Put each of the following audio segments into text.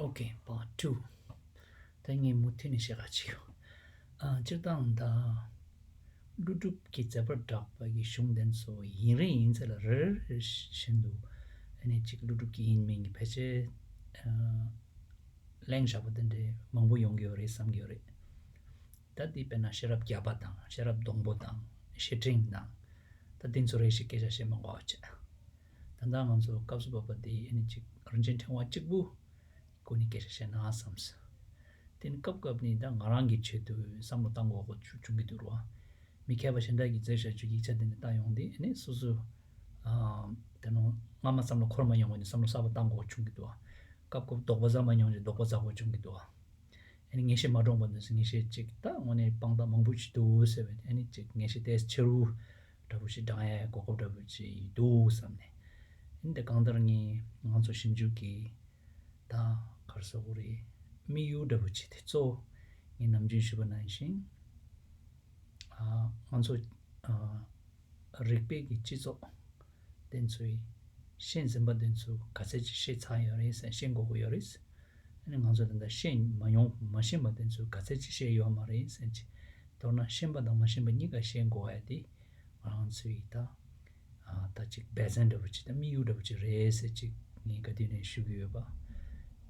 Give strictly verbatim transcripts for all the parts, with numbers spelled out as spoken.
Okay, part two. ད་ངས་མུ་མཐུད་ནས་བཤད་ག་བྱེད་ཡོད། ཨ། སྤྱིར་བཏང་ད་ཀླུ་སྒྲུབ་ཀྱི་མཛད་པར་གྲགས་པ་གི་གཞུང་དེ་ཚོ་ཡིན་རེ་ཡིན་ཚད་ལ་རེ་རེ་བཞིན་དུ་ཨ་ནི་ཅིག་ཀླུ་སྒྲུབ་ཀྱི་ཡིན་མིན་གྱི་ཕལ་ཆེར་ཨ་གླེང་བཞག་པ་དེ་འདྲའི་མང་པོ་ཡོང་གི་ཡོད་རེད་བསམ་གྱི་ཡོད་རེད། ད་འདི་དཔེར་ན་ཤེས་རབ་བརྒྱ་པ་དང་ཤེས་རབ་སྡོང་པོ་དང་བཤེས་སྤྲིང་དང་། ད་འདི་ཚོ་རེ་ཞིག་སྐད་ཆ་བཤད་མ་དགོས་པ་བྱས། ད་ལྟ་ང་ཚོ་སྐབས་སུ་བབས་པ་འདི་ཨ་ནི་ཅིག་རིན་ཆེན་ཕྲེང་བ་གཅིག་པུ་སྐོར་ནས་སྐད་ཆ་བཤད་ན་བསམས། དེ་ནི་སྐབས་སྐབས་ནས་ད་ང་རང་གི་ཆེད་དུ་བསམ་བློ་བཏང་དགོས་དགོས་བྱུང་གི་འདུག་རོ། མི་མཁས་པ་གཞན་དག་གིས་མཛད་བཞག་རྒྱུ་ཡིག་ཆ་དེ་ནས་བལྟ་ཡོང་དུས་ཨ་ནི་སོ་སོ་ཨ་དེ་ནང་སྔ་མ་བསམ་བློ་འཁོར་མ་མྱོང་བ་ནས་བསམ་བློ་གསར་པ་བཏང་དགོས་བྱུང་གི་འདུག་སྐབས་སྐབས་དོགས་པ་ཟ་མ་མྱོང་ཞིང་དོགས་པ་ཟ་དགོས་བྱུང་གི་འདུག་ཨ་ནི་ངེས་ཤེས་མ་འདྲོངས་པ་ནས་ངེས་ཤེས་གཅིག་ད་དངོས་གནས་དཔང་རྟགས་མང་པོ་ཞིག་འདུག་ཟེར་བས་ཨ་ནི་གཅིག་ངེས་ཤེས་ཏོག་ཙམ་ཆེ་རུ་འདྲ་པོ་ཞིག་བགྲང་ཡ་གོ་སྐབས་འདྲ་པོ་ཞིག་འདུག་བསམ་ནས། ཨ་ནི་དེ་གང་ལྟར་ངས་ང་ཚོ་ཞིབ་འཇུག་གི་ད་ག་རེ་ཟེར་དགོས་རེད། དམིགས་ཡུལ་འདྲ་པོ་ཅིག་དེ་གཙོ་བོ་ངས་ནམ་རྒྱུན་ཞུས་པ་ནང་བཞིན། ཨ་ང་ཚོ་ཨ་རིག་པའི་གི་སྤྱི་ཚོགས་དེ་ཚོའི་ཤེས་ཟིན་པ་དེ་ཚོ་ག་ཚད་ཅིག་ཤེས་ཚར་ཡོད་རེད་ཟེར་ཤེས་དགོས་ཀྱི་ཡོད་རེད། ཨ་ནི་ང་ཚོ་ད་ལྟ་ཤེས་མ་མྱོང་མ་ཤེས་པ་དེ་ཚོ་ག་ཚད་ཅིག་ཤེས་ཡོད་མ་རེད་ཟེར་གྱི། མདོར་ན་ཤེས་པ་དང་མ་ཤེས་པ་གཉིས་ཀ་ཤེས་དགོས་ཡ་དེ་ང་རང་ཚོའི་ད་ཨ་ད་ཅིག་འབད་བརྩོན་འདྲ་པོ་ཅིག་དང་དམིགས་ཡུལ་འདྲ་པོ་ཅིག་རེད་ཟེར་ཅིག་ངས་ག་དུས་ནས་ཞུ་གི་ཡོད་པ།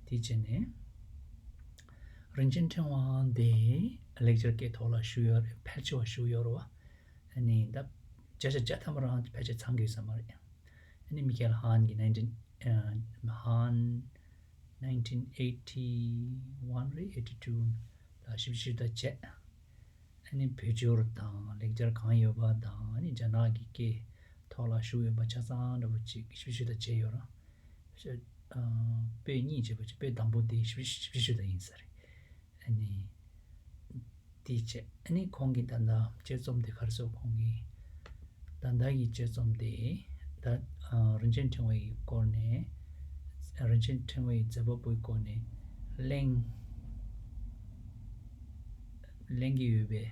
དེ་བྱས་ནས་རིན་ཆེན་ཕྲེང་བ་དེ་ལེགས་སྦྱར་སྐད་ཐོག་ལ་ཞུ་ཡོད་རེད། ཕལ་ཆེ་བ་ཞུ་ཡོད་རེད་བ། ཨ་ནི་ད་བརྒྱ་ཆ་བརྒྱ་ཐམ་པ་རང་ཕལ་ཆེར་ཚང་གི་ཡོད་ས་མ་རེད། ཨ་ནི་མི་ཁེལ་ཧན་གྱི་nineteen ཨ་ཧན་nineteen eighty one རེད་eighty two ལ་ཞིབ་འཇུག་ད་བྱས། ཨ་ནི་བོད་སྒྱུར་དང་ལེགས་སྦྱར་གང་ཡོད་པ་དང་ཨ་ནི་རྒྱ་ནག་གི་སྐད་ཐོག་ལ་ཞུགས་ཡོད་པ་ཆ་ཚང་འདྲ་པོ་ཅིག་ཞིབ་འཇུག་ད་བྱས་ཡོད་ར། ཨ་པོད་གཉིས་བྱས་པ་ཅིག་པོད་དང་པོ་དེ་ཞིབ་ཞིབ་ཞིབ་ད་ཡིན་ས་རེད། ཨ་ནི་དེ་བྱས་ཨ་ནི་ཁོང་གི་ད་ལྟ་དཔྱད་རྩོམ་དེ་ག་རེ་ཟེར་ཁོང་གི་ད་ལྟ་གི་དཔྱད་རྩོམ་དེ་ད་ཨ་རིན་ཆེན་ཕྲེང་བ་ཡི་སྐོར་ནས་རིན་ཆེན་ཕྲེང་བ་ཡི་མཛད་པ་པོའི་སྐོར་ནས་གླེང་གླེང་གི་ཡོད་པས་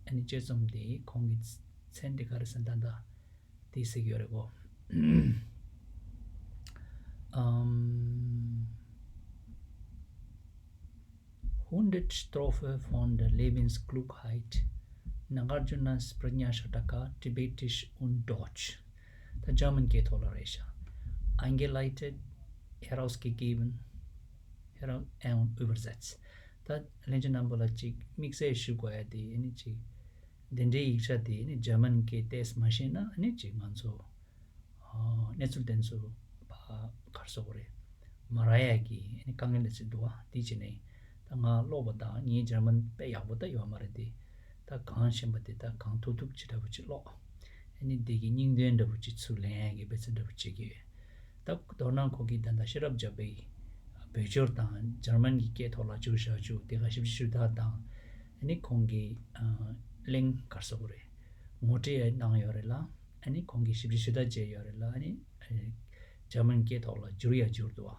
ཨ་ནི་དཔྱད་རྩོམ་དེ་ཁོང་གི་མཚན་དེ་ག་རེ་ཟེར་ད་ལྟ། དེ་ཟེར་གྱི་ཡོད་རེད་གོ། ཨམ། Hundert Strophen von der Lebensklugheit Nagarjunas Prajnasataka Tibetisch und Deutsch. ད་ཇར་མན་སྐད་ཐོག་ལ་རེད་ཤག Eingeleitet, herausgegeben, heraus- und übersetzt. ད་ལྷན་རྒྱས་རྣམ་པ་ལ་ཅིག་དམིགས་བསལ་ཞུ་དགོས་ཡ་དེ་ཨ་ནི་ཅིག་འདི་འདྲའི་ཡིག་ཆ་དེ་ནི་འཇར་མན་སྐད་ཏོག་ཙམ་མ་ཤེས་ན་ནི་ཅིག་ང་ཚོ་ཨ་གནས་ཚུལ་དེ་ཚོ་ཕ་ག་རེ་ཟེར་དགོས་རེད། མ་རག་ཡ་གི་ནི་དཀའ་ངལ་ལ་ཅིག་འདུག་བ། དེ་བྱས་ནས་ད་ང་ཀློག་པ་དང་ངའི་འཇར་མན་དཔེ་ཡག་པོ་ད་ཡོད་མ་རེད་དེ། ད་གང་ཤེས་པ་དེ་ད་གང་ཐུབ་ཐུབ་ཅིག་འདྲ་པོ་ཅིག་ཀློག་ཨ་ནི་དེ་གི་སྙིང་དོན་འདྲ་པོ་ཅིག་ཚུར་ལེན་ཡ་གི་འབད་བརྩོན་འདྲ་པོ་བྱེད་ཀྱི་ཡོད། ད་མདོར་ན་ཁོང་གིས་ད་ལྟ་ཤེས་རབ་བརྒྱ་པའི་བོད་སྒྱུར་དང་འཇར་མན་གྱི་སྐད་ཐོག་ལ་བསྒྱུར་བཞག་རྒྱུ་དེ་ག་ཞིབ་ཞིབ་ཞུ་དག་དང་། ཨ་ནི་ཁོང་གིས་ཨ་གླེང་ག་རེ་ཟེར་དགོས་རེད། ངོ་སྤྲོད་ཡང་གནང་ཡོད་རེད་ལ། ཨ་ནི་ཁོང་གིས་ཞིབ་ཞིབ་ཞུ་དག་བྱས་ཡོད་རེད་ལ། ཨ་ནི་ཨ་འཇར་མན་སྐད་ཐོག་ལ་བསྒྱུར་ཡང་བསྒྱུར་འདུག་བ།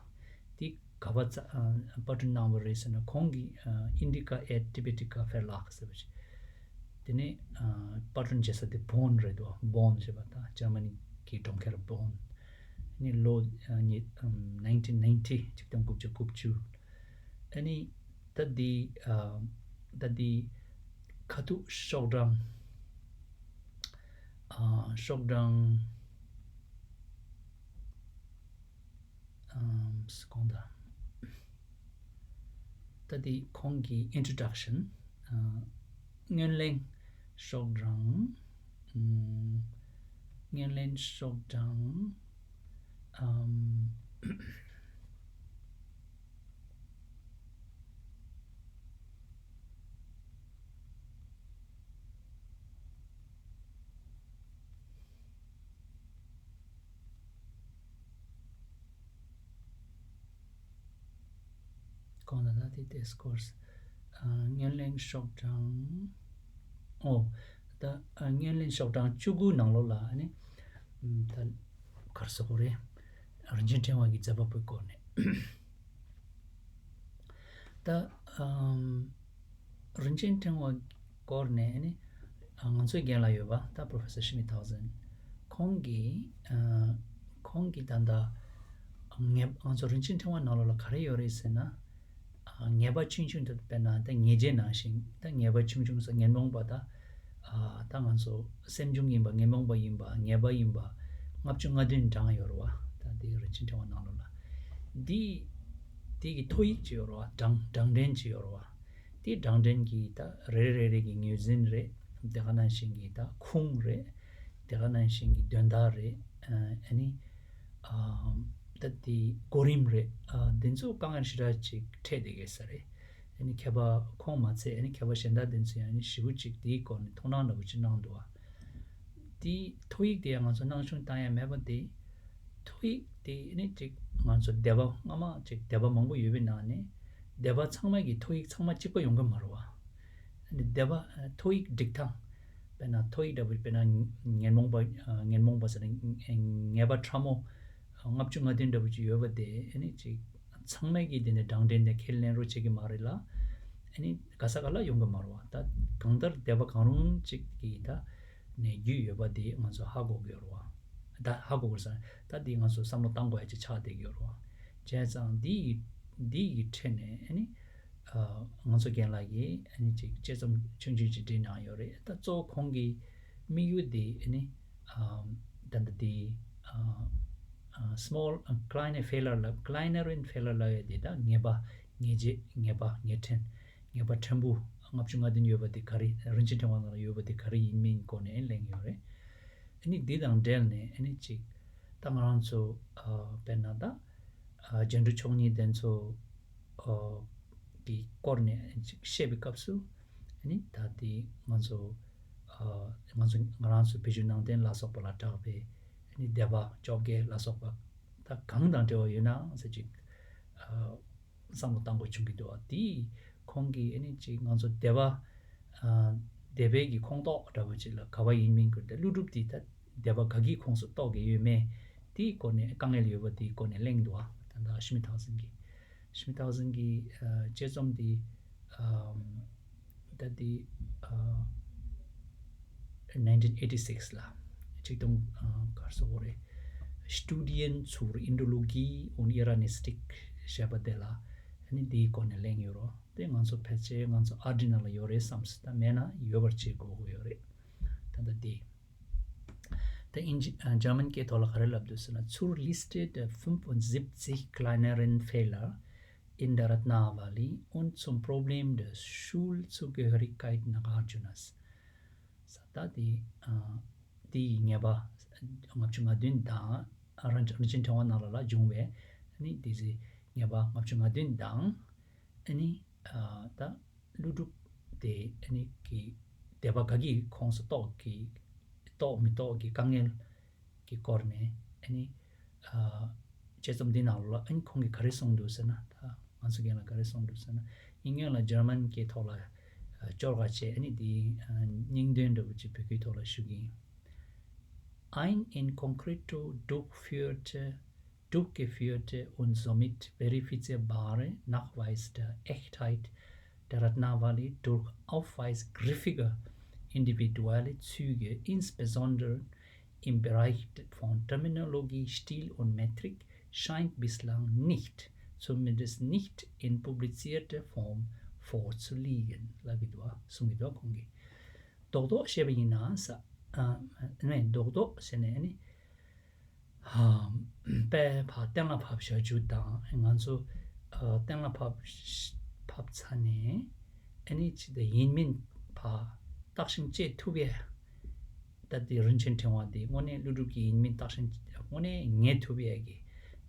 དེ་ག་པ་ཙ་ཨ་པར་སྐྲུན་གནང་བ་རེད་ཟེར་ན་ཁོང་གིས་ཨ་Indica et Tibetica Verlag ཟེར་བ་ཞིག་དེ་ནས་ཨ་པར་སྐྲུན་བྱེད་ས་དེ་བོན་རེད་འདུག་བ། བོན་ཞེས་པ་དང་འཇར་མ་ནི་གི་གྲོང་ཁྱེར་བོན། ཨ་ནི་ལོ་ཨ་ཉི་ཨམ་nineteen ninety ཆིག་སྟོང་དགུ་བརྒྱ་དགུ་བཅུ། ཨ་ནི་ད་འདི་ཨ་ད་འདི་ཁ་ཐུག་ཤོག་གྲངས་ཨ་ཤོག་གྲངས་ཨམ་སྐོང་ད། ད་འདི་ཁོང་གི་introduction ཨ་སྔོན་གླེང་ཤོག་གྲངས་ཨམ་སྔོན་གླེང་ཤོག་གྲངས་ཨམ། གོང་ལ་ད་དེ་དེ་སྐོར་ཨ་སྔོན་གླེང་ཤོག་གྲངས་ཨོ་ད་ཨ་སྔོན་གླེང་ཤོག་གྲངས་བཅུ་དགུ་ནང་ལོགས་ལ་ཨ་ནི་ཨམ་ད་ག་རེ་ཟེར་དགོས་རེད། རིན་ཆེན་ཕྲེང་བ་གི་མཛད་པ་པོའི་སྐོར་ནས། ད་ཨམ་རིན་ཆེན་ཕྲེང་བ་སྐོར་ནས་ནི་ང་ཚོའི་རྒན་ལགས་ཡོད་པ་ད་Professor Schmithausen ཁོང་གིས་ཨ་ཁོང་གིས་ད་ལྟ་ ངེས་ང་ཚོ་རིན་ཆེན་ཕྲེང་བ་ནང་ལོགས་ལ་ག་རེ་ཡོད་རེད་ཟེར་ན། ཨ། ངེས་པ་ཆུང་ཆུང་དེ་དཔེར་ན་ད་ཉེས་བྱས་ནང་བཞིན་ད་ངེས་པ་ཆུང་ཆུང་ཟེར་ཉོན་མོངས་པ་ད། ཨ། ད་ང་ཚོ་སེམས་བྱུང་ཡིན་པ་ཉོན་མོངས་པ་ཡིན་པ་ངེས་པ་ཡིན་པ་ལྔ་བཅུ་ང་བདུན་གྲངས་ཡོད་རེད་བ། ད་དེ་རིན་ཆེན་ཕྲེང་བ་ནང་ལོགས་ལ། འདི་དེ་གི་ཐོ་ཡིག་ཅིག་ཡོད་རེད་བ། གྲངས་གྲངས་འདྲེན་ཅིག་ཡོད་རེད་བ། དེ་གྲངས་འདྲེན་གྱི་ད་རེ་རེ་རེ་རེ་གི་ངོས་འཛིན་རེད། དེ་ག་ནང་བཞིན་གྱི་ད་ཁུངས་རེད། དེ་ག་ནང་བཞིན་གྱི་དོན་དག་རེད། ཨ་ནི། ཨ། ད་དེ་གོ་རིམ་རེད། ཨ། དེ་ཚོ་དཀའ་ངལ་ཞེ་དྲག་ཅིག་འཕྲད་བསྡད་ཀྱི་ས་རེད། ཨ་ནི་མཁས་པ་ཁོང་མ་ཚད་ཨ་ནི་མཁས་པ་གཞན་དག་དེ་ཚོ་ཡང་ཨ་ནི་ཞེ་པོ་ཅིག་དེའི་སྐོར་ནས་ཐུགས་སྣང་འདྲ་པོ་ཅིག་གནང་འདུག་ཨ། དེ་ཐོ་ཡིག་དེ་ཡང་ང་ཚོ་སྣང་ཆུང་བཏང་ཡ་མེད་པ་དེ། ཐོ་ཡིག་དེ་ནི་ཅིག་ང་ཚོ་སྡེ་པ་སྔ་མ་ཅིག་སྡེ་པ་མང་པོ་ཡོད་པའི་ནང་ནས་སྡེ་པ་ཚང་མ་གི་ཐོ་ཡིག་ཚང་མ་གཅིག་པ་ཡོང་གི་མ་རེད་བ། ཨ་ནི་སྡེ་པ་ཐོ་ཡིག་སྒྲིག་སྟངས། དཔེར་ན་ཐོ་ཡིག་འདྲ་པོ་དཔེར་ན་ཉོན་མོངས་པ་ཉོན་མོངས་པ་ཟེར་ན་ངེས་པ་ཕྲ་མོ་ལྔ་བཅུ་ང་བདུན་འདྲ་པོ་ཅིག་ཡོད་པ་དེ་ཨ་ནི་ཅིག་ཚང་མས་ཀྱིས་དེ་ནས་གྲངས་འདྲེན་ནས་ཁས་ལེན་རོགས་བྱེད་ཀྱི་མ་རེད་ལ། ཨ་ནི་ག་ས་ག་ལ་ཡོང་གི་མ་རེད་བ། ད་གང་ལྟར་སྡེ་པ་གང་རུང་གཅིག་གིས་ད་ནས་རྒྱུས་ཡོད་པ་དེ་ང་ཚོ་ཧ་གོ་གི་ཡོད་རེད་བ། ད་ཧ་གོ་དགོས་ས་ད་དེ་ང་ཚོ་བསམ་བློ་བཏང་དགོས་ཡ་ཅིག་ཆགས་བསྡད་ཀྱི་ཡོད་རེད་བ། བྱས་ཙང་འདི་ཡི་འདི་ཡི་ཁྲོད་ནས་ཨ་ནི་ཨ་ང་ཚོ་རྒན་ལགས་ཀྱིས་ཨ་ནི་ཅིག་དཔྱད་རྩོམ་ཆུང་ཆུང་ཅིག་བྲིས་གནང་ཡོད་རེད། ད་གཙོ་བོ་ཁོང་གི་དམིགས་ཡུལ་དེ་ཨ་ནི་ཨ་ད་ལྟ་དེ་ཨ་ཨ་small kleine Fehler ལབ། Kleineren Fehler ལབ་ཡ་དེ་ད་ངེས་པ་ངེས་བྱེད་ངེས་པ་ངེས་ཕྲན་ངེས་པ་ཕྲན་བུ་ལྔ་བཅུ་ང་བདུན་ཡོད་པ་དེ་ག་རེ་རིན་ཆེན་ཕྲེང་བ་ནང་ལ་ཡོད་པ་དེ་ག་རེ་ཡིན་མིན་སྐོར་ནས་གླེང་ཡོད་རེད། ཨ་ནི་འདི་དང་འབྲེལ་ནས་ཨ་ནི་ཅིག་ད་ང་རང་ཚོ་ཨ་དཔེར་ན་ད་ཨ་རྒྱན་དྲུག་མཆོག་གཉིས་དེ་ཚོ་ཨ་གི་སྐོར་ནས་ཅིག་བཤད་པའི་སྐབས་སུ་ཨ་ནི་ད་དེ་ང་ཚོ་ཨ་ང་ཚོ་ང་རང་ཚོ་བོད་བརྒྱུད་ནང་བསྟན་ལ་སོགས་པ་ལ་གྲགས་པའི་ཨ་ནི་སྡེ་པ་བཅོ་བརྒྱད་ལ་སོགས་པ་ད་གང་དང་འབྲེལ་བ་ཡོད་ནའང་ཟེར་ཅིག་ཨ། བསམ་བློ་བཏང་དགོས་བྱུང་གི་འདུག་དེས་ཁོང་གིས་ཨ་ནི་ཅིག་ང་ཚོ་སྡེ་པ་ཨ་སྡེ་པའི་གི་ཁོངས་གཏོགས་འདྲ་བོ་ཅིག་ལ་ག་བ་ཡིན་མིན་སྐོར་དེ་ཀླུ་སྒྲུབ་དེ་ད་སྡེ་པ་ག་གི་ཁོངས་སུ་གཏོགས་ཀྱི་ཡོད་མེད་དེའི་སྐོར་ནས་དཀའ་ངལ་ཡོད་པ་དེའི་སྐོར་ནས་གླེང་འདུག་ད་ལྟ་ཤི་མི་ཐག་ཟིན་གྱི་ཤི་མི་ཐག་ཟིན་གྱི་ཨ་དཔྱད་རྩོམ་དེ་ཨ་ད་དེ་ཨ་nineteen eighty six ལ་ཆིག་སྟོང་ཨ་ག་རེ་ཟེར་དགོས་རེད། Studien zur Indologie und Iranistik ཞེས་པ་དེ་ལ་ཨ་ནི་དེའི་སྐོར་ནས་གླེང་ཡོད་རོ། དེ་ང་ཚོ་ཕལ་ཆེར་ང་ཚོ་ཨར་ཌི་ནང་ལ་ཡོད་རེད་བསམ་སྲིད། ད་མེད་ན་ཡོད་པར་བྱེད་དགོས་ཀྱི་ཡོད་རེད། ད་ལྟ་དེ། ད་ཨིན་ཇི་ཨ་འཇར་མན་སྐད་ཐོག་ལ་ག་རེ་ལབ་འདུག་ཟེར་ན། Zur Liste der fünfundsiebzig kleineren Fehler in der Ratnavali und zum Problem der Schulzugehörigkeit Nagarjunas ས་ད་དེ་ཨ་དེ་ཡི་ངེས་པ་ལྔ་བཅུ་ང་བདུན་དང་ཨ་རང་རང་བཞིན་ཕྲེང་བ་ནང་ལ་ལ་འབྱུང་བའི་ཨ་ནི་དེ་ཚེ་ངེས་པ་ལྔ་བཅུ་ང་བདུན་དང་ཨ་ནི་ཨ་ད་ཀླུ་སྒྲུབ་དེ་ཨ་ནི་གི་སྡེ་པ་ག་གི་ཁོངས་སུ་གཏོགས་ཀྱི་གཏོགས་མི་གཏོགས་ཀྱི་དཀའ་ངལ་གྱི་སྐོར་ནས་ཨ་ནི་ཨ་དཔྱད་རྩོམ་འདི་ནང་ལ་ཨ་ནི་ཁོང་གིས་ག་རེ་གསུངས་འདུག་ཟེར་ན། ད་ང་ཚོ་རྒན་ལགས་ག་རེ་གསུངས་འདུག་ཟེར་ན། ཨིན་སྔོན་ལ་འཇར་མན་སྐད་ཐོག་ལ་ཨ་སྐྱོར་བ་བྱས་ཨ་ནི་འདི་ཨ་སྙིང་དོན་འདྲ་བོ་ཅིག་བོད་སྐད་ཐོག་ལ་ཞུ་གི་ཡིན། Ein in concreto durchführte durchgeführte und somit verifizierbare Nachweis der Echtheit der Ratnavali durch Aufweis griffiger individueller Züge, insbesondere im Bereich von Terminologie, Stil und Metrik, scheint bislang nicht, zumindest nicht in publizierter Form, vorzuliegen. ལབ་ཀྱི་འདུག་གསུང་གི་འདུག་ཁོང་གིས། རྡོག་རྡོག་བཤད་པ་ཡིན་ན་ས་ཨ་ནི་རྡོག་རྡོག་ཟེར་ནས་ཨ་ནི། དཔེ་ཕར་གཏན་ལ་ཕབ་བཞག་རྒྱུ་དང་ང་ཚོ་ཨ་གཏན་ལ་ཕབ་ཕབ་ཚར་ནས་ཨ་ནི་ཅི་ད་ཡིན་མིན་ཕར་བརྟག་ཞིབ་བྱེད་ཐུབ་ཡས། ད་དེ་རིན་ཆེན་ཕྲེང་བ་འདི་དངོས་གནས་ཀླུ་སྒྲུབ་ཀྱི་ཡིན་མིན་བརྟག་ཞིབ་དངོས་གནས་ངེས་ཐུབ་ཡས་ཀྱི་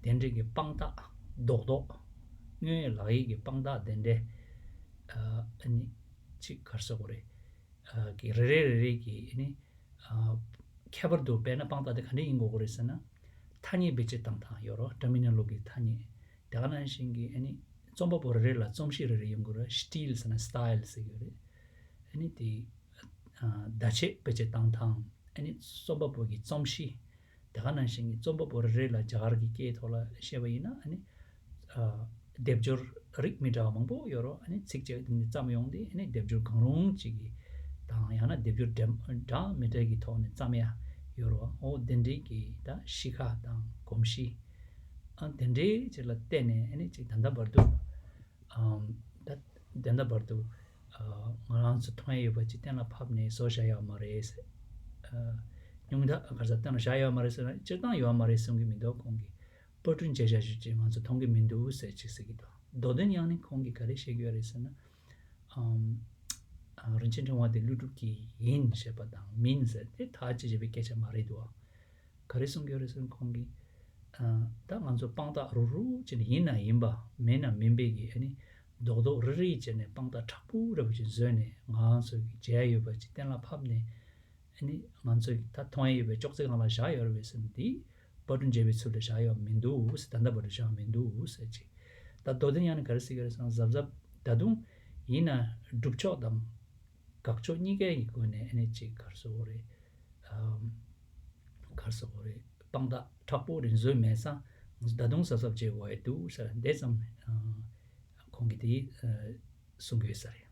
དེ་འདྲའི་གི་དཔང་རྟགས་རྡོག་རྡོག་དངོས་ཡོད་ལག་ཡིག་གི་དཔང་རྟགས་དེ་འདྲའི་ཨ་ནི་ཅིག་ག་རེ་ཟེར་དགོས་རེད། ཨ་གི་རེ་རེ་རེ་རེ་གི་ཨ་ནི་ཨ་ཁྱད་པར་དུ་དཔེར་ན་དཔང་རྟགས་དེ་ག་འདྲ་ཡིན་དགོས་ཀྱི་རེད་ཟེར་ན། ཐ་སྙད་བེད་སྤྱོད་བཏང་སྟངས་ཡོད་རོ། ཊར་མི་ནོ་ལོ་ཇི་ཐ་སྙད། དེ་ག་ནང་བཞིན་གྱི་ཨ་ནི་རྩོམ་པ་པོ་རེ་རེ་ལ་རྩོམ་གཤིས་རེ་རེ་ཡོང་གི་རེད། སི་ཊིལ་ཟེར་ན་སི་ཊའིལ་ཟེར་གྱི་རེད། ཨ་ནི་དེ་ཨ་བརྡ་ཆད་བེད་སྤྱོད་བཏང་སྟངས། ཨ་ནི་རྩོམ་པ་པོ་གི་རྩོམ་གཤིས། དེ་ག་ནང་བཞིན་གྱི་རྩོམ་པ་པོ་རེ་རེ་ལ་རྒྱ་གར་གྱི་སྐད་ཐོག་ལ་བཤད་པ་ཡིན་ན་ཨ་ནི་ཨ་སྡེབ་སྦྱོར་རིགས་མི་འདྲ་བ་མང་པོ་ཡོད་རོ། ཨ་ནི་ཚིགས་བཅད་དེ་ནས་བརྩམས་ཡོང་དུས་ཨ་ནི་སྡེབ་སྦྱོར་གང་རུང་ཅིག་གི་དང་ཡང་ན་སྡེབ་སྦྱོར་འདྲ་འདྲ་མི་འདྲ་གི་ཐོག་ནས་བརྩམས་ཡ་ཡོད་རོ། འོ་དེ་འདྲའི་གི་ད་གཤིས་ཀ་དང་གོམས་གཤིས་ ཨ་དེ་འདྲའི་ཅིག་ལ་བརྟེན་ནས་ཨ་ནི་ཅིག་ད་ལྟ་བར་དུ་ཨམ་ད་ད་ལྟ་བར་དུ་ཨ་ང་རང་ཚོ་མཐོང་ཡས་ཡོད་པ་ཅིག་གཏན་ལ་ཕབ་ནས་བཟོ་བཞག་ཡོད་མ་རེད་ཟེར། ཨ་ཉུང་མཐའ་ག་རེ་ཟེར་གཏན་ལ་བཞག་ཡོད་མ་རེད་ཟེར་ན་སྤྱིར་བཏང་ཡོད་མ་རེད་གསུང་གི་མི་འདུག་ཁོང་གིས་པར་སྐྲུན་བྱས་བཞག་ཞུ་ཅིག་ང་ཚོ་མཐོང་གི་མི་འདུག་ཟེར་ཅིག་ཟེར་གི་འདུག་རྡོ་དོན་ཡང་ནི་ཁོང་གིས་ག་རེ་བཤད་ཀྱི་ཡོད་རེད་ཟེར་ན། ཨམ། ཨ་རིན་ཆེན་ཕྲེང་བ་དེ་ཀླུ་སྒྲུབ་ཀྱི་ཡིན་ཞེས་པ་དང་མིན་ཟེར་དེ་ཐག་གཅོད་བྱེད་པའི་སྐད་ཆ་མ་རེད་འདུག་ག་རེ་གསུང་གི་ཡོད་རེད་ཟེར་ན་ཁོང་གིས། ཨ་ད་ང་ཚོ་དཔང་རྟགས་རུག་རུག་བྱས་ནས་ཡིན་ན་ཡིན་པ་མིན་ན་མིན་པའི་གི་ཨ་ནི་རྡོག་རྡོག་རིལ་རིལ་བྱས་ནས་དཔང་རྟགས་མཁྲེགས་པོ་འདྲ་པོ་ཅིག་བཟོས་ནས་ང་ཚོ་གི་མཇལ་ཡོད་པ་ཅིག་གཏན་ལ་ཕབ་ནས། ཨ་ནི་ང་ཚོས་ད་མཐོང་ཡས་ཡོད་པའི་ཅོག་ཙེ་སྒང་ལ་བཞག་ཡོད་རེད་པས་ཟེར་ན་འདི་པར་སྐྲུན་བྱས་པའི་ཚུལ་དུ་བཞག་ཡོད་མི་འདུག་ཟེར། ད་ལྟ་བར་དུ་བཞག་མི་འདུག་ཟེར་ཅིག་ད་མདོ་དོན་ཡང་ནི་ག་རེ་ཟེར་གྱི་རེད་ཟེར་ན་གཟབ་གཟབ་ད་དུང་ཡིན་ན་སྒྲུབ་ཕྱོགས་དང་དགག་ཕྱོགས་གཉིས་ཀའི་སྒོ་ནས་ཨ་ནི་ཅིག་ག་རེ་ཟེར་དགོས་རེད། ཨམ། ག་རེ་ཟེར་དགོས་རེད། དཔང་རྟགས་མཁྲེགས་པོ་རེ་བཟོས་མེད་ཙང་ད་དུང་གཟབ་གཟབ་བྱེད་དགོས་ཡས་འདུག་ཟེར་འདི་ཙམ་ཨ་ཁོང་གིས་དེ་ཨ་གསུང་གི་ཡོད་ས་རེད།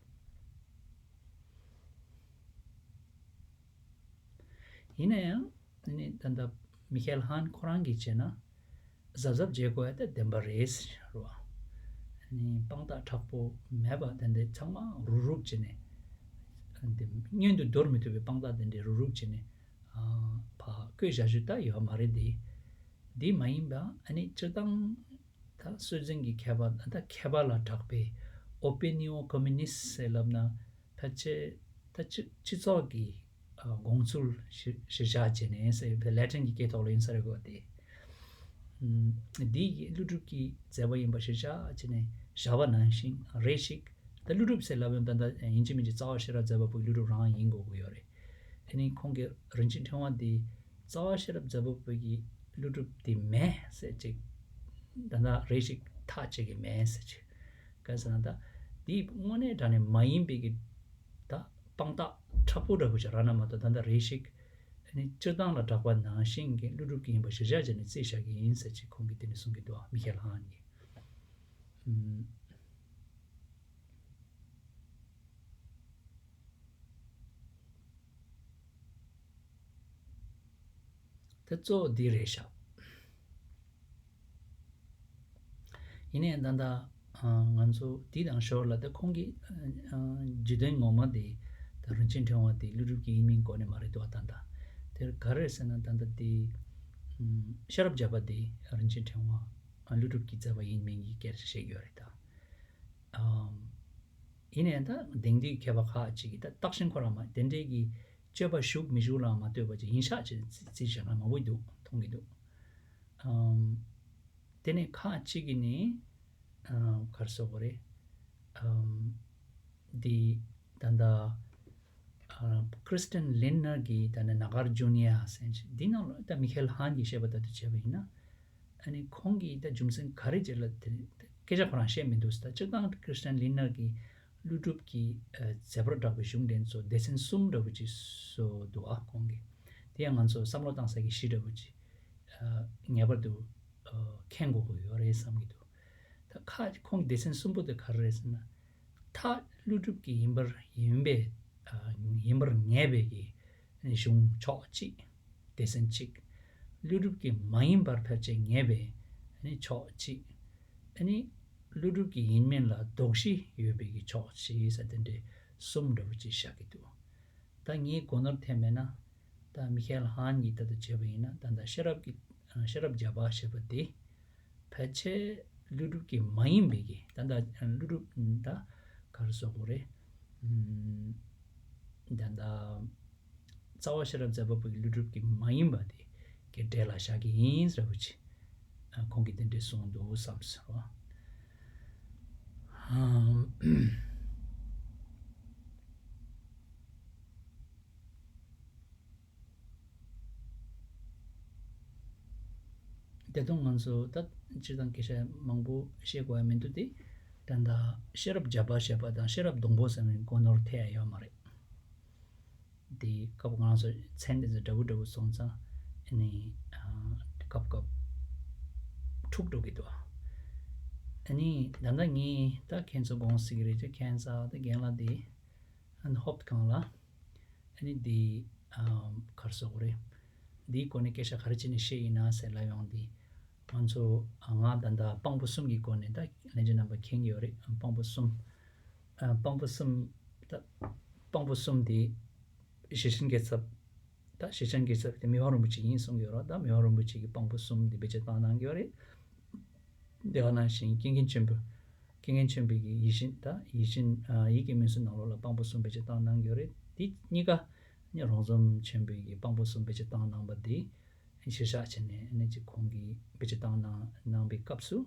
ཡིན་ན་ཡང་ཨ་ནི་ད་ལྟ་མི་ཁེལ་ཧན་ཁོ་རང་གིས་བྱས་ན་གཟབ་གཟབ་བྱེད་དགོས་ཡ་ད་བདེན་པ་རེད་ཟེར་བ། ཨ་ནི་དཔང་རྟགས་མཁྲེགས་པོ་མེད་པ་དེ་འདྲའི་ཚང་མ་རུག་རུག་བྱས་ནས་ཨ་འདི་མངོན་དུ་འདོར་མི་ཐུབ་པའི་དཔང་རྟགས་དེ་འདྲའི་རུག་རུག་བྱས་ནས་ཨ་ཕར་བཀོད་བཞག་རྒྱུ་ད་ཡོད་མ་རེད་དེ། འདི་མ་ཡིན་པ་ཨ་ནི་སྤྱིར་བཏང་ད་སྲོལ་འཛིན་གྱི་མཁས་པ་ད་མཁས་པ་ལ་གྲགས་པའི་ཨོ་པེ་ནི་ཨོ་ཀོ་མུ་ནིསྟ་ཟེར་ལབ་ན། ཕལ་ཆེར་ད་སྤྱི་སྤྱི་ཚོགས་ཀྱི་ཨ་དགོངས་ཚུལ་གཞི་གཞིར་བཞག་བྱས་ནས་ཟེར་བའི་ལེ་ཏིན་གྱི་སྐད་ཐོག་ལ་ཡིན་ས་རེད་གོ་དེ། ཨམ། འདི་ཡི་ཀླུ་སྒྲུབ་ཀྱི་མཛད་པ་ཡིན་པ་གཞིར་བཞག་བྱས་ནས་བཞག་པ་ནང་བཞིན་རེ་ཞིག་ད་ཀླུ་སྒྲུབ་ཟེར་ལབ་ཡོང་ད་ད་ཡིན་གཅིག་མིན་གཅིག་རྩ་བ་ཤེས་རབ་མཛད་པ་པོའི་ཀླུ་སྒྲུབ་རང་ཡིན་དགོས་ཀྱི་ཡོད་རེད། དེ་ནི་ཁོང་གིས་རིན་ཆེན་ཕྲེང་བ་འདི་རྩ་བ་ཤེས་རབ་མཛད་པ་པོ་ཡི་ཀླུ་སྒྲུབ་དེ་མེད་ཟེར་ཅིག་ད་ལྟ་རེ་ཞིག་ཐག་བཅད་ཀྱི་མེད་ཟེར་ཅིག་ག་ཟེར་ན་ད་དེ་དངོས་གནས་དྲང་གནས་མ་ཡིན་པའི་གི་ད་དཔང་རྟགས་མཁྲེགས་པོ་འདྲ་པོ་ཞིག་རག་ན་མ་གཏོགས་ད་ལྟ་རེ་ཞིག་ནི་སྤྱིར་བཏང་ལ་གྲགས་པ་ནང་བཞིན་གྱི་ཀླུ་སྒྲུབ་ཀྱི་ཡིན་པ་གཞིར་བཞག་བྱས་ནས་རྩིས་བཞག་གི་ཡིན་ཟེར་ཅིག་ཁོང་གིས་དེ་ནས་གསུང་གི་འདུག་མི་ཁེལ་ཧན་གྱིས། ཨུམ། དེ་གཙོ་བོ་འདི་རེད་ཤག་ཡིན་ནའི་ད་ལྟ་ང་ཚོ་འདི་དང་ཞོར་ལ་ད་ཁོང་གི་རྒྱུད་དོན་ངོ་མ་དེ་ད་རིན་ཆེན་ཕྲེང་བ་དེ་ཀླུ་སྒྲུབ་ཀྱི་ཡིན་མིན་སྐོར་ནས་མ་རེད་འདུག་ད་ལྟ་དེར་ག་རེ་ཟེར་ན་ད་ལྟ་དེ་ཤེས་རབ་བརྒྱ་པ་དེ་རིན་ཆེན་ཕྲེང་བ་ཀླུ་སྒྲུབ་ཀྱི་མཛད་པ་ཡིན་མིན་གྱི་སྐད་ཆ་བཤད་ཀྱི་ཡོད་རེད་ད། ཨམ། ཡིན་ནའི་ད་དེང་དུས་མཁས་པ་ཁག་ཅིག་གིས་ད་རྟགས་ཤིང་ཁོ་རང་མ་དེ་འདྲའི་གི་སྤྱོད་པ་ཞུགས་མི་ཞུགས་ལའང་མ་ལྟོས་པ་ཅིག་ཡིན་ཤག་ཅེས་རྩིས་བྱས་ན་མང་པོ་འདུག་མཐོང་གི་འདུག་ཨམ། དེ་ནས་ཁག་ཅིག་གིས་ནི་ཨམ་ག་རེ་ཟེར་དགོས་རེད། ཨམ། འདི་ད་ལྟ་ཨ་Christian Lindner གྱིས་ད་ནི་Nagarjuna ཟེར་འདི་ནང་ལ་ད་མི་ཁེལ་ཧན་གྱིས་བཤད་པ་ལྟར་དུ་བྱས་པ་ཡིན་ན། ཨ་ནི་ཁོང་གིས་ད་རྒྱུ་མཚན་ག་རེ་བྱས་ལ་དེ་སྐད་ཆ་ཁོ་རང་བཤད་མི་འདུག་ད་སྤྱིར་བཏང་Christian Lindner གྱིས་ཀླུ་སྒྲུབ་ཀྱི་ཨ་མཛད་པར་གྲགས་པའི་གཞུང་འགྲེལ་ཚོ་སྡེ་ཚན་གསུམ་འདྲ་བོ་ཅིག་བཟོ་འདུག་ཨ་ཁོང་གིས་དེ་ཡང་ང་ཚོ་བསམ་བློ་བཏང་ས་གི་གཞི་འདྲ་བོ་ཅིག་ཨ་ངེས་པར་དུ་ཨ་མཁྱེན་དགོས་ཀྱི་ཡོད་རེད་བསམ་གྱི་འདུག་ད་ཁ་ཁོང་གི་སྡེ་ཚན་གསུམ་པོ་དེ་ག་རེ་རེད་ཟེར་ན། ཐ་ཀླུ་སྒྲུབ་ཀྱི་ཡིན་པར་ཡིན་པའི་ཨ་ཡིན་པར་ངེས་པའི་གི་གཞུང་ཕྱོགས་གཅིག་སྡེ་ཚན་གཅིག་ཀླུ་སྒྲུབ་ཀྱི་མ་ཡིན་པར་ཕལ་ཆེར་ངེས་པའི་ཕྱོགས་གཅིག་ཨ་ནི་ཀླུ་སྒྲུབ་ཀྱི་ཡིན་མིན་ལ་དོགས་གཞི་ཡོད་པའི་གི་ཕྱོགས་གཅིག་ཟེར་དེ་འདྲའི་གསུམ་འདྲ་བོ་ཅིག་བཞག་གི་འདུག་ད་ངའི་གོ་ནོར་ཐེབས་མེད་ན། ད་མི་ཁེལ་ཧན་གྱིས་ད་ལྟ་བྱས་པ་ཡིན་ན་ད་ལྟ་ཤེས་རབ་ཀྱི་ཤེས་རབ་བརྒྱ་པ་ཞེས་པ་དེ་ཕལ་ཆེར་ཀླུ་སྒྲུབ་ཀྱི་མ་ཡིན་པའི་གི་ད་ལྟ་ཀླུ་སྒྲུབ་ད་ག་རེ་ཟེར་དགོས་རེད། ད་ལྟ་རྩ་བ་ཤེས་རབ་མཛད་པ་པོའི་ཀླུ་སྒྲུབ་ཀྱི་མ་ཡིན་པ་དེ་གི་གྲས་ལ་བཞག་གི་ཡིན་ཟེར་བ་ཅིག་ཁོང་གིས་དེ་འདྲས་གསུངས་འདུག་བསམ་ཟེར་བ། དེ་དུང་ང་ཚོ་ད་སྤྱིར་བཏང་སྐད་ཆ་མང་པོ་བཤད་དགོས་ཡ་མི་འདུག་སྟེ། ད་ལྟ་ཤེས་རབ་བརྒྱ་པ་ཞེས་པ་དང་ཤེས་རབ་སྡོང་པོ་ཟེར་བའི་གོ་ནོར་ཐེབས་ཡ་ཡོད་མ་རེད། དེ་སྐབས་ང་ཚོ་མཚན་དེ་ཚོ་འདྲ་པོ་འདྲ་པོ་སོང་ཙང་ཨ་ནི་སྐབས་སྐབས་འཁྲུག་འགྲོ་གི་འདུག་ཨ་ནི་ད་ལྟ་ངས་ད་ཁྱེད་ཚོ་དགོངས་སྲིད་ཀྱི་རེད་ཅེས་ཁྱེད་ཚོ་ད་རྒན་ལགས་དེ་ཨ་ནི་ཧོབ་གང་ལ། ཨ་ནི་འདི་ཨམ་ག་རེ་ཟེར་དགོས་རེད། འདིའི་སྐོར་ནས་སྐད་ཆ་ག་རེ་བྱས་ནས་བཤད་ཡིན་ན་ཟེར་ལབ་ཡོང་དུས། ང་ཚོ་ང་ད་ལྟ་དཔང་པོ་གསུམ་གྱི་སྒོ་ནས་ད་ལྷན་རྒྱས་རྣམ་པ་མཁྱེན་གྱི་ཡོད་རེད། དཔང་པོ་གསུམ། ཨ། དཔང་པོ་གསུམ། ད་དཔང་པོ་གསུམ་དེ་ཞེ་ཆེན་དགེ་ཚབ། ད་ཞེ་ཆེན་དགེ་ཚབ་དེ་མི་ཕམ་རིན་པོ་ཆེ་ཡིན་གསུང་གི་ཡོད་རེད། ད་མི་ཕམ་རིན་པོ་ཆེ་གི་དཔང་པོ་གསུམ་དེ་བེད་སྤྱོད་བཏང་གནང་གི་ཡོད་རེད། དེ་ག་ནང་བཞིན་ཀུན་མཁྱེན་ཆེན་པོ། ཀུན་མཁྱེན་ཆེན་པོ་གི་ཡིད་བཞིན། ད་ཡིད་བཞིན། ཨ། ཡིད་ཀྱི་མུན་སེལ་ནང་ལོགས་ལ་དཔང་པོ་གསུམ་བེད་སྤྱོད་བཏང་གནང་གི་ཡོད་རེད། དེ་གཉིས་ཀ་ནི་རོང་ཟོམ་ཆེན་པོ་གི་དཔང་པོ་གསུམ་བེད་སྤྱོད་བཏང་གནང་པ་དེ་གཞིར་བཞག་བྱས་ནས་ཨ་ནི་ཅིག་ཁོང་གིས་བེད་སྤྱོད་བཏང་གནང་གནང་པའི་སྐབས་སུ།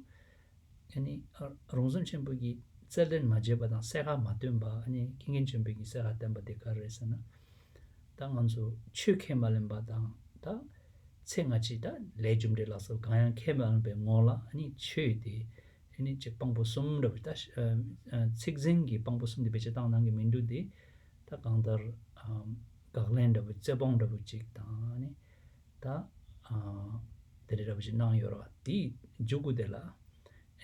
ཨ་ནི་ཨ་རོང་ཟོམ་ཆེན་པོ་གིས་རྩལ་འདོན་མ་བྱས་པ་དང་གསལ་ཁ་མ་བཏོན་པ། ཨ་ནི་ཀུན་མཁྱེན་ཆེན་པོ་གིས་གསལ་ཁ་བཏོན་པ་དེ་ག་རེ་རེད་ཟེར་ན། ད་ང་ཚོ་ཆོས་ཁས་མ་ལེན་པ་དང་། ད་ཚེ་སྔ་ཕྱི་ད་ལས་རྒྱུ་འབྲས་ལ་སོགས་གང་ཡང་ཁས་མ་ལེན་པའི་ངོ་ལ་ཨ་ནི་ཆོས་དེ་ཨ་ནི་ཅིག་དཔང་པོ་གསུམ་འདྲ་བོ། ད་ཨ་ཨ་ཚིག་ཟིན་གྱི་དཔང་པོ་གསུམ་དེ་བེད་སྤྱོད་བཏང་གནང་གི་མི་འདུག་སྟེ། ད་གང་ལྟར་ཨ་དགག་ལན་འདྲ་བོ་རྩེ་དཔོང་འདྲ་བོ་ཅིག་དང་ཨ་ནི། ད་ཨ་དེ་འདྲ་འདྲ་བོ་ཞིག་གནང་ཡོད་རེད་བ། དེའི་མཇུག་གུ་དེ་ལ་ཨ་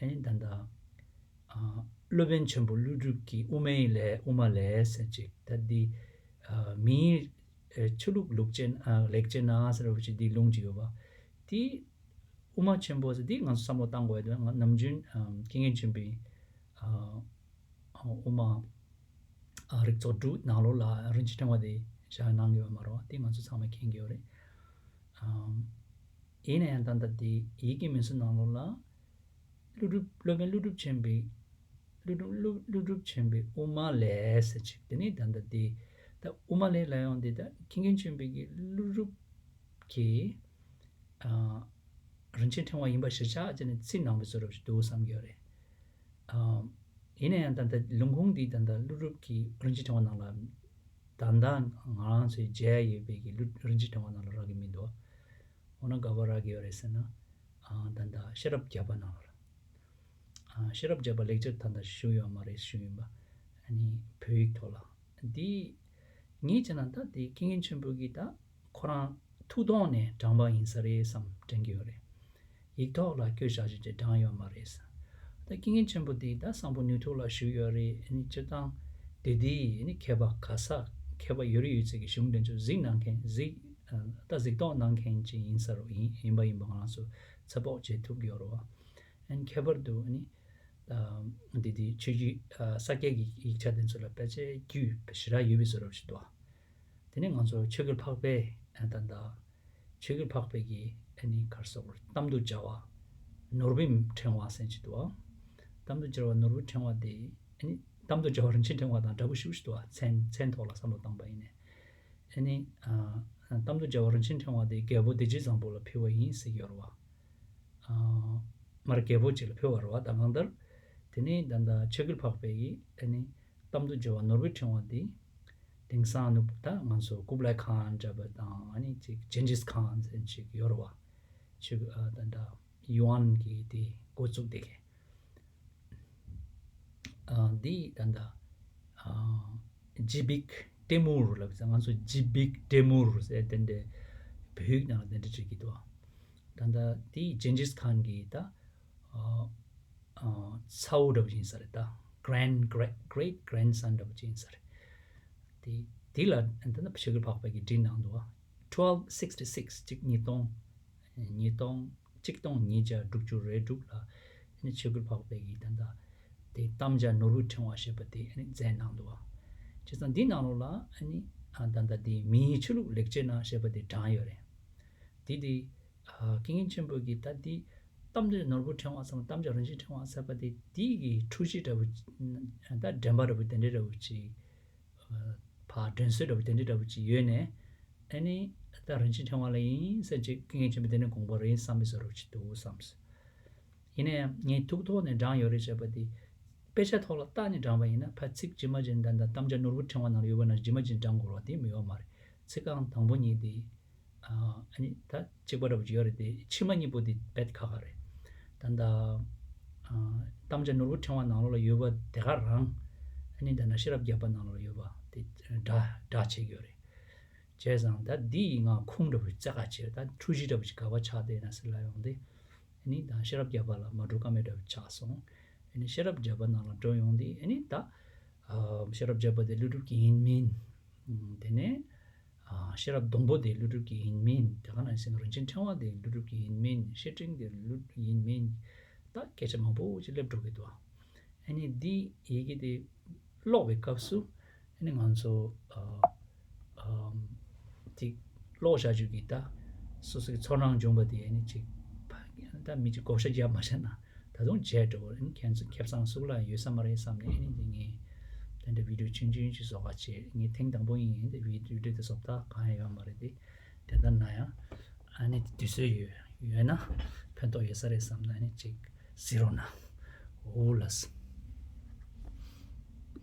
ནི་ད་ལྟ་ཨ་སློབ་དཔོན་ཆེན་པོ་ཀླུ་སྒྲུབ་ཀྱིས་དབུ་མའི་ལས་དབུ་མ་ལས་ཟེར་ཅིག། ད་འདི་ཨ་མིའི་ཨ་ཆོས་ལུགས་ལུགས་ཅན། ཨ་ལེགས་བྱས་ན་ཟེར་བ་ཞིག་འདི་ལུང་ཅིག་ཡོད་པ། དེ་དབུ་མ་ཆེན་པོ་ཟེར་འདི་ང་ཚོ་བསམ་བློ་བཏང་དགོས་ཡ་དེ། ང་ནམ་རྒྱུན་ཨ་ཀུན་མཁྱེན་ཆེན་པོའི་ཨ་དབུ་མ་ཨ་རིགས་ཚོགས་དྲུག་ནང་ལོགས་ལ་རིན་ཆེན་ཕྲེང་བ་དེ་བཞག་གནང་གི་ཡོད་མ་རེད་བ། དེ་ང་ཚོ་ཚང་མས་མཁྱེན་གྱི་ཡོད་རེད། ཨམ། ཡིན་ན་ཡང་ད་ལྟ་དེ་ཡིད་ཀྱི་མུན་སེལ་ནང་ལོགས་ལ་ཀླུ་སྒྲུབ། སློབ་དཔོན་ཀླུ་སྒྲུབ་ཆེན་པོའི། ཀླུ་སྒྲུབ་ཀླུ་ཀླུ་སྒྲུབ་ཆེན་པོའི་དབུ་མ་ལས་ཟེར་ཅིག། དེ་ནས་ད་ལྟ་དེ་ད་དབུ་མ་ལས་ལ་ཡང་དེ་ད་ཀུན་མཁྱེན་ཆེན་པོ་གིས་ཀླུ་སྒྲུབ་ཀྱི་ཨ་རིན་ཆེན་ཕྲེང་བ་ཡིན་པ་གཞིར་བཞག་བྱས་ནས་ཚིག་གནང་བའི་བཟོ་འདྲ་ཞིག་འདུག་བསམ་གྱི་ཡོད་རེད། ཨ་ཡིན་ན་ཡང་ད་ལྟ་ལུང་ཁུངས་འདི་ད་ལྟ་ཀླུ་སྒྲུབ་ཀྱི་རིན་ཆེན་ཕྲེང་བ་ནང་ལ། ད་ལྟ་ང་རང་ཚོས་མཇལ་ཡོད་པའི་གི་ཀླུ་རིན་ཆེན་ཕྲེང་བ་ནང་ལ་རག་གི་མི་འདུག། འོ་ན་ག་པར་རག་གི་ཡོད་རེད་ཟེར་ན། ཨ་ད་ལྟ་ཤེས་རབ་བརྒྱ་པ་ནང་ལ། ཨ་ཤེས་རབ་བརྒྱ་པ་ལེགས་སྦྱར་ད་ལྟ་ཞུ་ཡོད་མ་རེད། ཞུ་ཡིན་པ། ཨ་ནི་བོད་ཡིག་ཐོག་ལ། འདི་ངས་བྱས་ན་ད་དེ་ཀུན་མཁྱེན་ཆེན་པོ་གིས་ད་ཁོ་རང་ཐུགས་དོགས་ནས་དྲངས་པ་ཡིན་ས་རེད་བསམ་དྲན་གྱི་ཡོད་རེད། ཡིག་ཐོག་ལ་བཀོད་བཞག་བྱས་ཅིག་དྲངས་ཡོད་མ་རེད། ད་ཀུན་མཁྱེན་ཆེན་པོ་དེ་ད་གསང་ཕུ་ནུས་མཐུ་ལ་བཞུགས་ཡོད་རེད། ཨ་ནི་སྤྱིར་བཏང་དེ་དེའི་ཨ་ནི་མཁས་པ་ག་ས་མཁས་པ་ཡོད་རེད། ཡོད་ཚད་ཀྱི་གཞུང་དེ་ཚོ་གཟིགས་གནང་མཁན། གཟིགས་ཨ་ད་གཟིགས་རྟོག་གནང་མཁན་ཅིག་ཡིན་ས་རུ་ཡིན་ཡིན་པ་ཡིན་པ་ང་རང་ཚོ་ཚོད་དཔོག་བྱེད་ཐུབ་ཀྱི་ཡོད་རེད་བ། ཨ་ནི་ཁྱད་པར་དུ་ཨ་ནི་ཨ་འདི་དེ་ཆོས་བརྒྱུད་ཨ་ས་སྐྱའི་གི་ཡིག་ཆ་དེ་ཚོ་ལ་ཕལ་ཆེར་རྒྱུས་ཞེ་དྲག་ཡོད་པའི་བཟོ་འདྲ་ཞིག་འདུག། དེ་ནས་ང་ཚོ་ཆོས་རྒྱལ་འཕགས་པའི་ཨ་ད་ལྟ་ཆོས་རྒྱལ་འཕགས་པའི་གི་ཨ་ནི་ག་རེ་ཟེར་དགོས་རེད། གཏམ་དུ་སྦྱར་བ་ནོར་བུའི་ཕྲེང་བ་ཟེར་གྱི་འདུག། གཏམ་དུ་སྦྱར་བ་ནོར་བུའི་ཕྲེང་བ་དེ་ཨ་ནི་གཏམ་དུ་སྦྱར་བ་རིན་ཆེན་ཕྲེང་བ་དང་འདྲ་པོ་ཞེ་པོ་ཞིག་འདུག་བ། མཚན་མཚན་ཐོག་ལ་བསམ་བློ་བཏང་པ་ཡིན་ནའི། ཨ་ནི་ཨ་གཏམ་དུ་སྦྱར་བ་རིན་ཆེན་ཕྲེང་བ་དེ་རྒྱལ་པོ་བདེ་སྤྱོད་བཟང་པོ་ལ་ཕུལ་བ་ཡིན་ཟེར་གྱི་ཡོད་རེད་བ། ཨ་མར་རྒྱལ་པོ་ཅིག་ལ་ཕུལ་བ་རེད་བ། ད་གང་ལྟར་དེ་ནས་ད་ལྟ་ཆོས་རྒྱལ་འཕགས་པའི་ཨ་ནི་གཏམ་དུ་སྦྱར་བ་ནོར་བུའི་ཕྲེང་བ་འདི་དེང་སང་ནུབ་ད་ང་ཚོ་ཀུབ་ལའི་ཁཱན་འདྲ་པོ་དང་ཨ་ནི་ཅིག་ཇིན་གྱིས་ཁཱན་ཟེར་ཅིག་ཡོད་རེད་བ། ཆོས་ཨ་ད་ལྟ་ཡུའན་གྱི་དེ་འགོ་བཙུགས་དེ་གས། ཨ་འདི་ད་ལྟ་ཨ་ཇི་བིག་ཏེ་མུར་ལབ་ཟེར། ང་ཚོ་ཇི་བིག་ཏེ་མུར་ཟེར་དེ་འདྲའི་བོད་ཡིག་ནང་ལ་དེ་འདྲ་བྲིས་ཀྱི་འདུག། ད་ལྟ་དེ་ཇིན་གྱིས་ཁཱན་གྱི་ད་ཨ་ཨ་ཚ་བོ་འདྲ་པོ་ཅིག་ཡིན་ས་རེད། ད་གྷ་རན་གྷ་རེ་གྷ་རེཊ་གྷ་རན་སན་འདྲ་པོ་ཅིག་ཡིན་ས་རེད། དེ་དེ་ལ་ད་ལྟ་ཆོས་རྒྱལ་འཕགས་པ་གིས་བྲིས་གནང་འདུག། ཨ་twelve sixty six། གཅིག་ཉིས་སྟོང་ཉིས་སྟོང་གཅིག་སྟོང་ཉིས་བརྒྱ་དྲུག་ཅུ་རེ་དྲུག་ལ་ནི་ཆོས་རྒྱལ་འཕགས་པའི་གི་ད་ལྟ་དེ་གཏམ་སྦྱར་ནོར་བུའི་ཕྲེང་བ་ཞེས་པ་དེ་ནི་མཛད་གནང་འདུག། བྱས་ཙང་འདི་ནང་ལོགས་ལ་ནི་ཨ་ད་ལྟ་དེ་མིའི་ཆོས་ལུགས་ལེགས་བྱས་ན་ཞེས་པ་དེ་དྲངས་ཡོད་རེད། དེ་དེ་ཨ་ཀུན་མཁྱེན་ཆེན་པོ་གིས་ད་དེ་གཏམ་སྦྱར་ནོར་བུའི་ཕྲེང་བ་ཟེར་བ། གཏམ་སྦྱར་རིན་ཆེན་ཕྲེང་བ་ཟེར་བ་དེ་དེ་གི་འཁྲུལ་གཞི་འདྲ་བོ་ད་འདྲེན་པ་འདྲ་བོ་དེ་འདྲ་འདྲ་བོ་ཅིག་ཕར་འདྲེན་སྲོལ་འདྲ་བོ་དེ་འདྲ་འདྲ་བོ་ཅིག་ཡོད་ནས། ཨ་ནི་ད་རིན་ཆེན་ཕྲེང་བ་ལ་ཡིན་ཟེར་ཅིག་ཀུན་མཁྱེན་ཆེན་པོས་དེ་ནས་དགོངས་པ་རེད་བསམ་པའི་བཟོ་འདྲ་ཅིག་འདུག་བསམ། ཡིན་ན་ཡང་ངས་ཐུགས་ཐོག་ནས་དྲངས་ཡོད་རེད་བྱས་པ་དེ། དཔེ་ཆ་ཐོག་ལ་བལྟས་ནས་དྲངས་པ་ཡིན་ན། ཕར་ཚིག་ཇི་མ་ཇི་བཞིན་ད་ལྟ་གཏམ་སྦྱར་ནོར་བུའི་ཕྲེང་བ་ནང་ལ་ཡོད་པ་ནང་ཇི་མ་ཇི་བཞིན་དྲངས་དགོས་རེད་བ། དེ་མི་ཡོད་མ་རེད། ཚིག་རྐང་དང་པོ་གཉིས་དེ། ཨ་ནི་ད་གཅིག་པ་འདྲ་པོ་ཅིག་ཡོད་རེད་དེ། ཕྱི་མ་གཉིས་པོ་དེ་དཔེ་ཁག་ཁག་རེད། ད་ལྟ་ཨ་གཏམ་སྦྱར་ནོར་བུ་ཕྲེང་བ་ནང་ལོགས་ལ་ཡོད་པ་དེ་ག་རང་། ཨ་ནི་ད་ལྟ་ཤེས་རབ་བརྒྱ་པ་ནང་ལོགས་ལ་ཡོད་པ་དེ་འདྲ་འདྲ་བྱེད་ཀྱི་ཡོད་རེད། བྱས་ཙང་ད་འདི་ཡི་ང་ཁུངས་འདྲ་པོ་ཅིག་བཙལ་ག་བྱས། ད་འཁྲུལ་གཞི་འདྲ་པོ་ཅིག་ག་པར་ཆགས་བསྡད་ན་ཟེར་ལབ་ཡོང་དུས། ཨ་ནི་ད་ཤེས་རབ་བརྒྱ་པ་ལ་མ་འགྲོ་ཀ་མེད་འདྲ་པོ་ཆགས་སོང་། ཨ་ནི་ཤེས་རབ་བརྒྱ་པ་ནང་ལ་འགྲོ་ཡོང་དུས་ཨ་ནི་ད་ཨ་ཤེས་རབ་བརྒྱ་པ་དེ་ཀླུ་སྒྲུབ་ཀྱི་ཡིན་མིན། ཨ་དེ་ནས། ཤེས་རབ་སྡོང་པོ་དེ་ཀླུ་སྒྲུབ་ཀྱི་ཡིན་མིན། དེ་ག་ནང་བཞིན་རིན་ཆེན་ཕྲེང་བ་དེ་ཀླུ་སྒྲུབ་ཀྱི་ཡིན་མིན། བཤེས་སྤྲིང་དེ་ཀླུ་ཡིན་མིན། ད་སྐད་ཆ་མང་པོ་ཅིག་སླེབས་འགྲོ་གི་འདུག་ཨ་ནི་འདི་ཡི་གེ་དེ་ཀློག་པའི་སྐབས་སུ་ཨ་ནི་ང་ཚོ་ཨ་ཨམ་དེ་ཀློག་བྱ་རྒྱུ་གི་ད་སོ་སོ་གི་ཚོར་སྣང་བྱུང་བ་དེ་ཨ་ནི་ཅིག་ད་མི་ཅིག་བགོ་བཤའ་རྒྱབ་མ་བྱས་ན་ད་དུང་བརྗེད་འགྲོ་བ། ཨ་ནི་ཁྱེད་ཚོ་ཁེ་བཟང་སུ་ལ་ཡོད་ས་མ་རེད་བསམ་ནས། ཨ་ནི་དེ་ངས་དེ་འདྲ་བི་ཌིའོ་ཆུང་ཆུང་ཅིག་བཟོ་ག་བྱས། ངས་ཐེངས་དང་པོ་ཡིན། དེ་བི་ཌིའོ་དེ་བཟོ་ལྟ་གང་ཡང་ཡོད་མ་རེད་དེ། དེ་ལྟར་ན་ཡང་ཨ་ནི་དུས་ཚོད་ཡོད་ཡོད་ན་ཕན་ཐོགས་ཡོད་ས་རེད་བསམ་ན་ཨ་ནི་ཅིག་གཟིགས་རོགས་གནང་། འོ་ལགས།